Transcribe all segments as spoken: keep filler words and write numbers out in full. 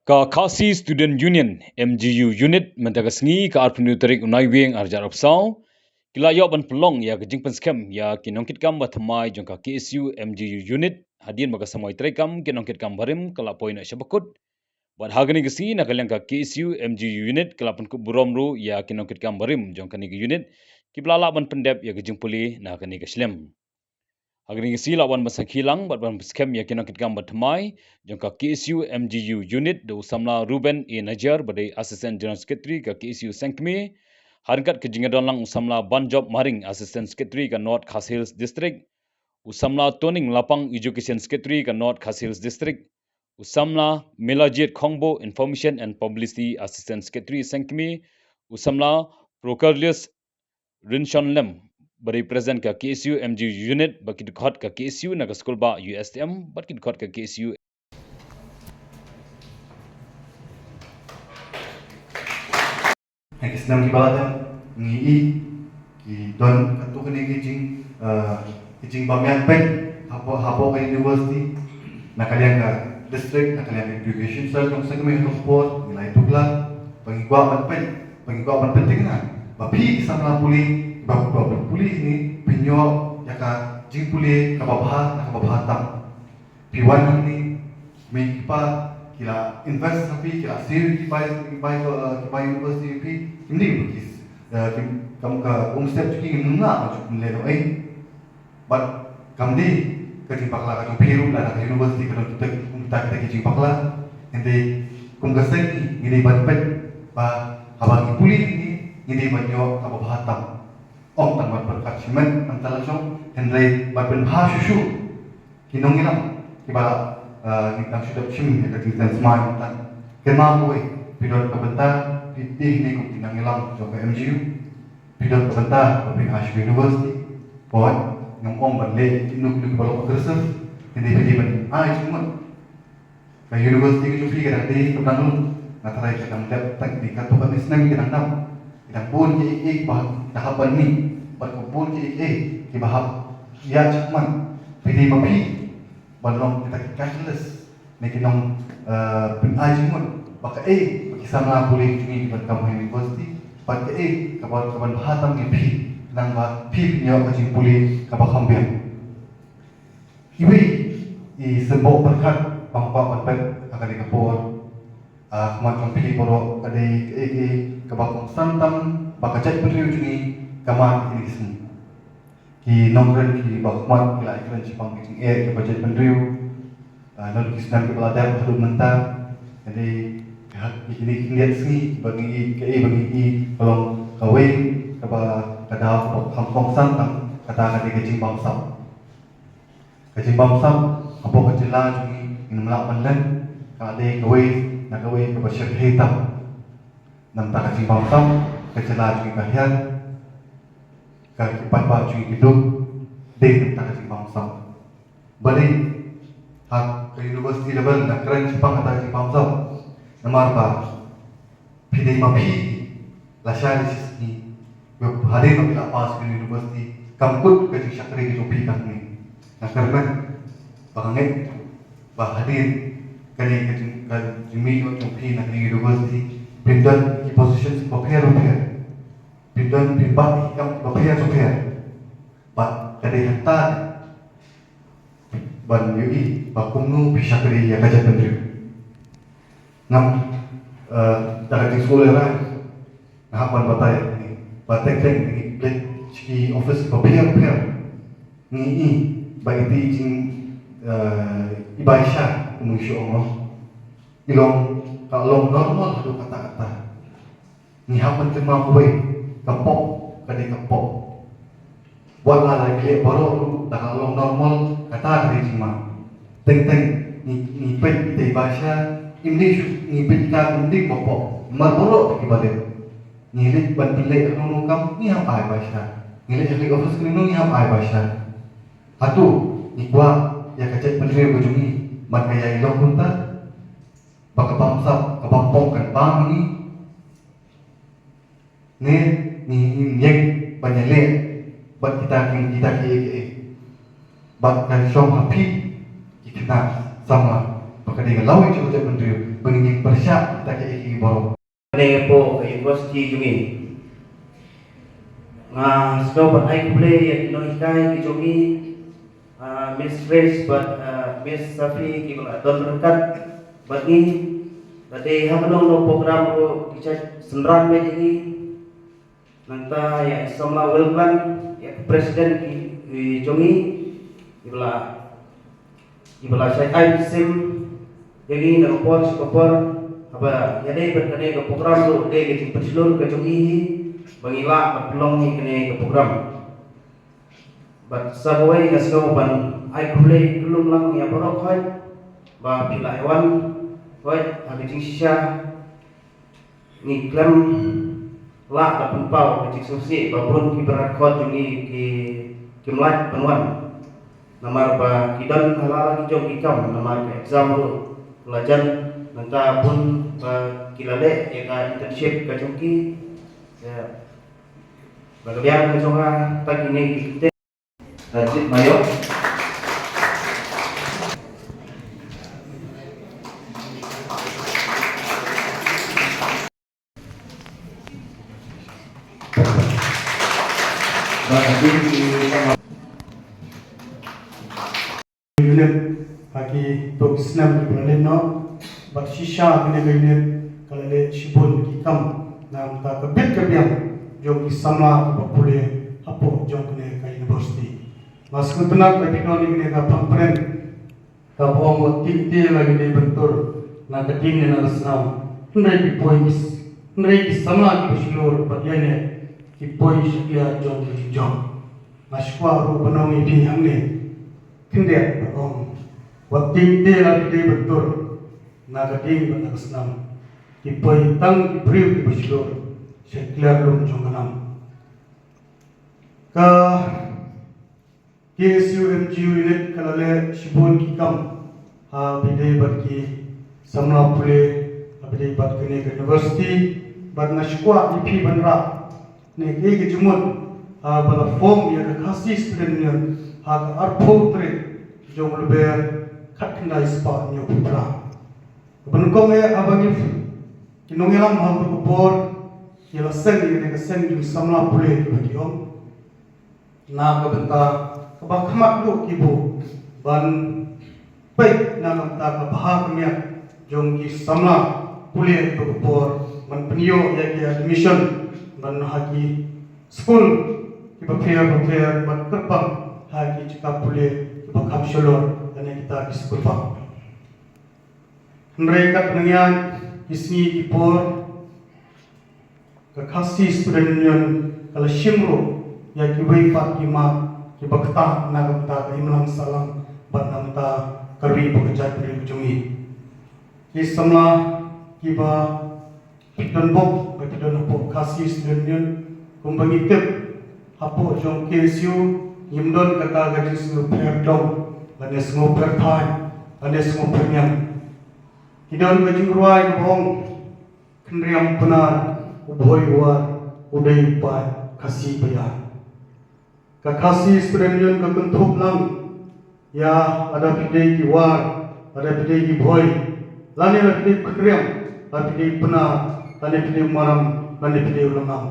Ka Khasi Student Union, M G U Unit, mynta ka sngi ka arphew tarik u Naiwieng arhajar arphew saw, ki la ïoh ban pynlong ïa ka jingpynskhem ïa ki nongkitkam ba thymmai jong ka K S U M G U Unit, hadien ba ka samoi treikam ki nongkitkam barim ka la poi noh sha bakut. Bad ha kane ka sngi na ka liang ka K S U M G U Unit ka la pynkup burom ruh ïa ki nongkitkam barim jong kane ka unit, ki ba la lah ban pyndep ïa ka jingpule na kane ka shlem. Ha kane ka sngi la wan ban sakhi lang bad ban pynskhem ïa ki nongkitkam ba thymmai jong ka K S U M G U Unit da u samla Ruben A Najiar ba dei Assistant General Secretary ka K S U Sengkmie. Ha ryngkat ka jingïadon lang u samla Banjop Maring, Assistant Secretary ka North Khasi Hills District, u samla Toning Lapang, Education Secretary ka North Khasi Hills District, u samla Milajied Khongbo, Information and Publicity Assistant Secretary Sengkmie, u samla Procarlius Rinshon Lem, ba represent ka K S U M G U Unit, bad ki dkhot ka K S U na ka skul bah U S T M, bad ki dkhot ka K S U. Ha ki snem kiba la dep ngi i ki don katto katne ki jing, eh, ki jingbymmiat peit hapoh, hapoh ka university, na ka liang ka district, na ka liang ka education cell jong Sengkmie ha ka por ngi la ïathuh la ba ngi kwah ban peit, ba ngi kwah ban peit, tang na ba phi ki samla pule, ba, ba pule ni pynïoh ïa ka jingpule kaba bha, kaba bha tam. Phi wan hangne, mei ki pa ki la invest ha phi, ki la siew ki bai, ki bai, eh, ki bai university phi, kim dei ba ki, eh, kim, kam ka umstep ki ngim lah ban shu pynlehnohei. Bad kam dei ka jingbakla ka jong phi ruh, lada ka university ka don kita, kum kita, kita ki jingbakla. Hynrei kum ka seng ngi dei ban peit ba haba ngi pule ngi, ngi dei ban ïoh kaba bha tam. Ym tang ban pynkat shimet, ym tang la shong, hynrei ban pynbha shuh shuh ki nongïalam kiba, eh, ngi dang shu dep shim ïa ka jingtip sma mynta. Kynmaw kawei, phi don ka bynta, phi dei ne kum ki nongïalam jong ka M G U. Phi don ka bynta ba phin ai sha ka university. Bad ngam ong ban leh ïa kino kino kiba long aggressive, hynrei phi dei ban ai jingmut. Ka university ka jong phi ka dang dei, ka dang long. Nga tharai ka dang dep tang dei katto katne snem, ka dang dang. Ka dang bun kiei kiei kiba hap ban mih, bad ka bun kiei kiei kiba hap ïa jingmut. Phi dei ma phi ban long kita ki catalyst ne ki nong, eh, pynai jingmut ba kaei ba ki samla pule jong ngi ki ban kam ha university, bad kaei kaba, kaban bha tam ïa phi, khnang ba phi phin ïoh ka jingpule kaba kham biang. Iwei i symboh pyrkhat ba nga kwah ban peit ha kane ka por, ah, ha khmat jong phi baroh ka dei kaei kaei kaba kongsan tam ba ka jaitbynriew jong ngi ka mad ha kine ki sngi. Ki nongkren kiba khmat ki la ïakren shaphang ka jingeh kaba jaitbynriew, ah, naduh ki snem kiba la dep haduh mynta. Ka dei ha kine ki khyndiat sngi ba ngi i kaei ba ngi i ka long kawei kaba ka daw kaba kham kongsan tam, kata ka dei ka jingbamsap. Ka jingbamsap hapoh ka jylla jong ngi ngim lah ban len, ka dei kawei na kawei kaba shyrkhei tam. Namar ka jingbamsap ka jylla jong ngi ka hiar, ka ki paidbah jong ngi ki duk, dei namar ka jingbamsap. Balei ha ka university level nga kren shaphang kata ka jingbamsap? Namar ba phi dei ma phi, lashai lashisngi, ba hadien ba phi la pass ka university, kam kut ka jingshakri ka jong phi katne. Nga kyrmen ba nga ngeit ba hadien kane ka jing, ka jingmih jong phi na ka university, phin don ki positions bapher bapher, phin don, phin bat ki kam bapher bapher. Bad ka dei hangta ban ïohi ba kumno phi shakri ïa ka jaitbynriew. Ngam, eh, da ka jingsngewlehrain nga hap ban batai ïa kine, ba teng teng ngi peit sha ki office bapher bapher, ngi i ba iti i jing, eh, i bai sha, kumno shu ong, i long, ka long normal haduh katta katta. Ngi hap ban kynmaw kawei, ka pop ka dei ka pop. Wat la la ki leh baroh ruh, lada ka long normal, kata ka dei jingma. Teng teng ngi, ngi peit ita i bai sha, im dei shuh ngi peit ita kum dei ka pop. Namar baroh kiba leh, ngi leit ban pynleit ha kano kano kam, ngi hap ai bai sha. Ngi leit ha ka office kano kano, ngi hap ai bai sha. Hato ngi kwah ïa ka jaitbynriew ka jong ngi ban ka ïai long kumta, ba ka bamsap ka bampong kan bam ngi? Ne ngi, ngi ïeng ban ïaleh bad kita ki, kita kiei kiei? Bad ka shong ha phi ki khynnah samla, ba ka dei ka lawei jong ka jaitbynriew ba ngin ïeng pyrshah Sha ta ki ki bor. Kane po ka university jong ngi. Nga sngewbha ban ai khublei ïa ki nonghikai ki jong ngi, ah, Miss Grace bad, ah, Miss Safi kiba la don ryngkat bad ngi. Lada ha kano kano program ruh ki shait synran bad ngi. Nangta ïa i samla Wilklan, ïa ka president ki, ki jong ngi, kiba la, kiba la shait ai sim ïa ngi na ka por sha ka por. Haba ïadei bad kane ka program ruh dei ka jingpynshlur ka jong ngi ba ngi lah ban pynlong ïa kane ka program. Bad sa kawei nga sngew ban ai khublei kylluid lang ïa baroh khoit ba phi la wan khoit ha ka jingshisha. Ngi khlem lah da pynpaw ka jingsngewsih ba bun ki para khot jong ngi ki, kim lah ban wan. Namar ba ki don ha la la ki jong ki kam, namar ka exam ruh la jan, nangta bun ba ki la leh ïa ka internship ka jong ki. Ïa. Ba ka biang ka jong nga ta kine ki kynthei. Rajit Mayo. Ba ka ding ki sama. Unit ha ki to ki snem ki ba la leit noh, bad shisha kane ka unit ka la leh shibun ki kam na ka bynta ka bit ka biang jong ki samla kiba pule hapoh jong kane ka university. Nga sngewtynnat ba phi don ïa kane ka pangpren kaba ong wat ktien te la ki dei ban tur na ka ding ne na ka snam. Hynrei ki poi, hynrei ki samla kiba shlur bad ïa ne ki poi sha ki jong ki jong. Nga shu kwah ruh ban ong ïa phi hangne. Khyndiat ba ong wat ktien te la ki dei ban tur na ka ding bad na ka snam. Ki poi tang ki briew kiba shlur sha ki lum jong ka nam. Ka K S U M G U unit ka la leh shibun ki kam ha ba ïadei bad ki samla pule ha ba ïadei bad kane ka university, bad nga shu kwah ïa phi ban rah ne kaei ka jingmut ha ba la form ïa ka Khasi Student Union ha ka arphew tarik jong u Lber khatkhyndai spah hynñiewphew phra. Kaba nyngkong eh haba ngi ki nongïalam ha ka por ki la seng ïa kane ka seng jong samla pule kiba ki ong na ka bynta kaba khmat ruh ki buh ban peit na ka bynta ka bha ka miat jong ki samla pule ha ka por ban pynïoh ïa ki admission ban ha ki skul kiba pher bapher ban kyrpang ha ki jaka pule kiba kham shalor lane kita ki skul bang. Hynrei kat nangïaid ki sngi ki por ka Khasi Student Union ka la shim ruh ïa kiwei pat ki mat kiba ktah na ka bynta ka imlang sahlang bad na ka bynta ka ri bad ka jaitbynriew jong ngi. Ki samla kiba phi don bok ba phi don hapoh Khasi Student Union, kumba ngi tip hapoh jong K S U ngim don kata ka jingsngewpher dong lane sngewpher thaiñ lane sngewpher niam. Ki don ka jingrwai kaba ong khynriam Pnar, u Bhoi u War, u dei u paid Khasi ba ïar. Ka Khasi Student Union ka kynthup lang ïa lada phi dei ki War, lada phi dei ki Bhoi, lane lada phi dei khynriam, lada phi dei Pnar, lane phi dei Maram, lane phi dei u Lyngngam.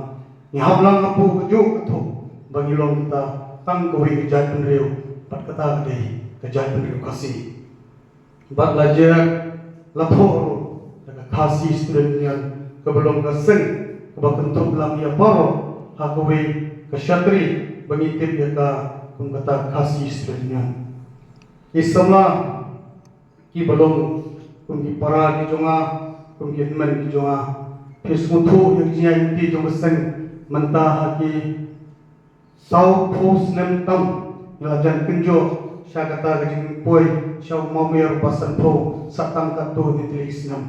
Ngi hap lang hapoh kajuh ka thup ba ngi long kita tang kawei ka jaitbynriew bad kata ka dei ka jaitbynriew Khasi. Bad la jia la thoh ruh da ka Khasi Student Union kaba long ka seng kaba kynthup lang ïa baroh ha kawei ka shatri ba ngi tip ïa ka kum kata ka Khasi Student Union. Ki samla kiba long kum ki para ki jong nga, kum ki hynmen ki jong nga, phi sngewthuh ïa ka jingïaid lynti jong ka seng mynta ha ki sawphew snem tam ngi la jan kynjoh sha kata ka jingpoi sha u mawmer ba sanphew sa tang katto ne tylli ki snem.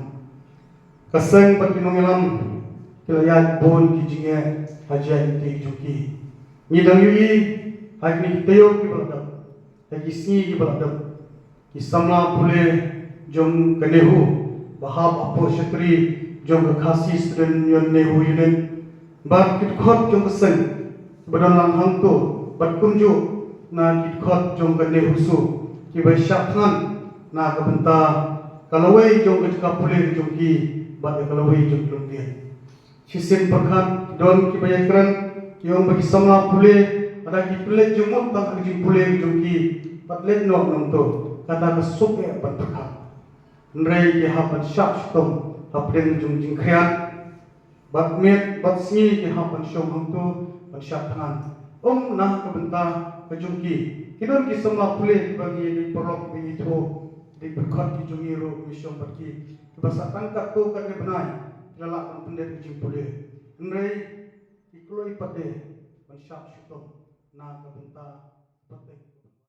Ka seng bad ki nongïalam ki la ïaid bun ki jingeh ha jingïaid lynti jong ki. Ngi dang ïohi ha kine ki taïew kiba la dep, ha ki sngi kiba la dep, ki samla pule jong ka NEHU ba hap hapoh shatri jong ka Khasi Student Union NEHU Unit bad ki dkhot jong ka seng kiba don lang hangto bad kumjuh na ki dkhot jong ka NEHUSU kiba shah thngan na ka bynta ka lawei jong ka jaka pule ka jong ki bad ïa ka lawei jong ki longdien. Shisien pyrkhat don kiba ïakren ki ong ba ki samla pule lada ki pynleit jingmut tang ha ka jingpule ka jong ki bad leit noh nangto, kata ka suk eh ban pyrkhat. Hynrei ki hap ban shad shitom hapdeng jong jingkhriat, bad miet bad sngi ki hap ban shong hangto ban shad thngan. Ym na ka bynta ka jong ki. Ki don ki samla pule kiba ngi dei paralok, kiba ngi ithuh, dei pyrkhat ki jong ngi ruh, ngi shong bad ki, kiba sa tang katto katne bnai ki la lah ban pyndep ka jingpule. Hynrei ki kloi pat de ban shad shitom na ka bynta pateng.